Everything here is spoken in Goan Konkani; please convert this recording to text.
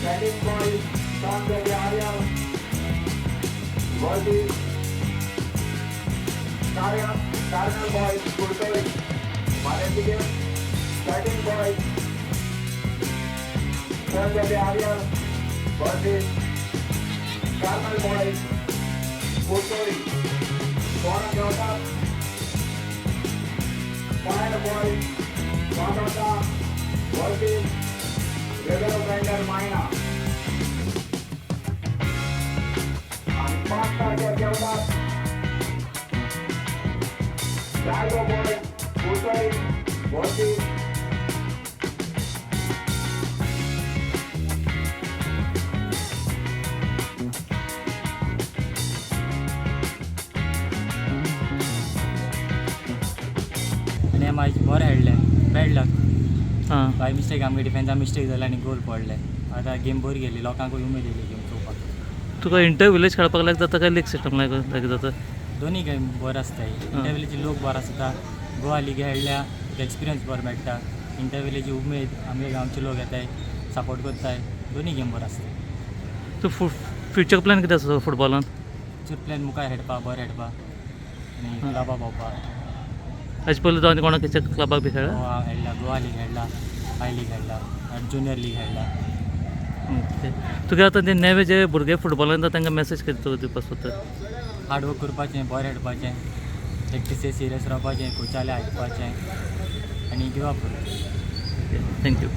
Batting boys San Arya versus Carmel boys Curtorim. फाल्यांची game batting boys San Arya versus Carmel boys Curtorim. कोण घेवतात? Fire boys Batoda versus Rebelo grinder Maina. आणि 5 तारखेर घेवतात Diego boys Curtorim versus आनी मॅच बरें खेळ्ळें, बॅड लक. हां. बाय मिस्टेक, आमगे डिफेन्सा मिस्टेक जाली आनी गोल पडले. आतां गेम बरी गेली, लोकांकूय उमेद येयली गेम चोवपाक. तुका इंटर विलेज खेळपाक लायक जाता काय लीग सिस्टम लायक लायक जाता? दोनी गेम बरो आसता. इंटर विलेजी लोक बरो आसता. गोवा लीग खेळ्ळ्या तुका एक्सपिरियन्स बरो मेळटा. इंटर विलेजी उमेद, आमगे गांवचे लोक येताय, सपोर्ट करताय. दोनी गेम बरो आसता. तूं फ्युचर प्लॅन कितें आसा फुटबॉलान? फ्युचर प्लॅन मुखार खेळपा, बरें खेळपा आनी क्लबा भोंवपा. हाजे पयलीं तूं आनी कोणा खंयच्या क्लबाक बी खेळ्ळा? गोवा खेळ्ळा, गोवा लीग खेळ्ळा, I league खेळ्ळा आनी ज्युनियर लीग खेळ्ळा. ओके, तुगे आतां ते नवे जे भुरगे फुटबॉलान येता तांकां मॅसेज कितें तुका दिवपाक सोदता? हार्ड वर्क करपाचें, बरें खेळपाचें, प्रॅक्टिसे सिरियस रावपाचें, कोचालें आयकपाचें आनी गिव अप करपाचें. Okay, thank you.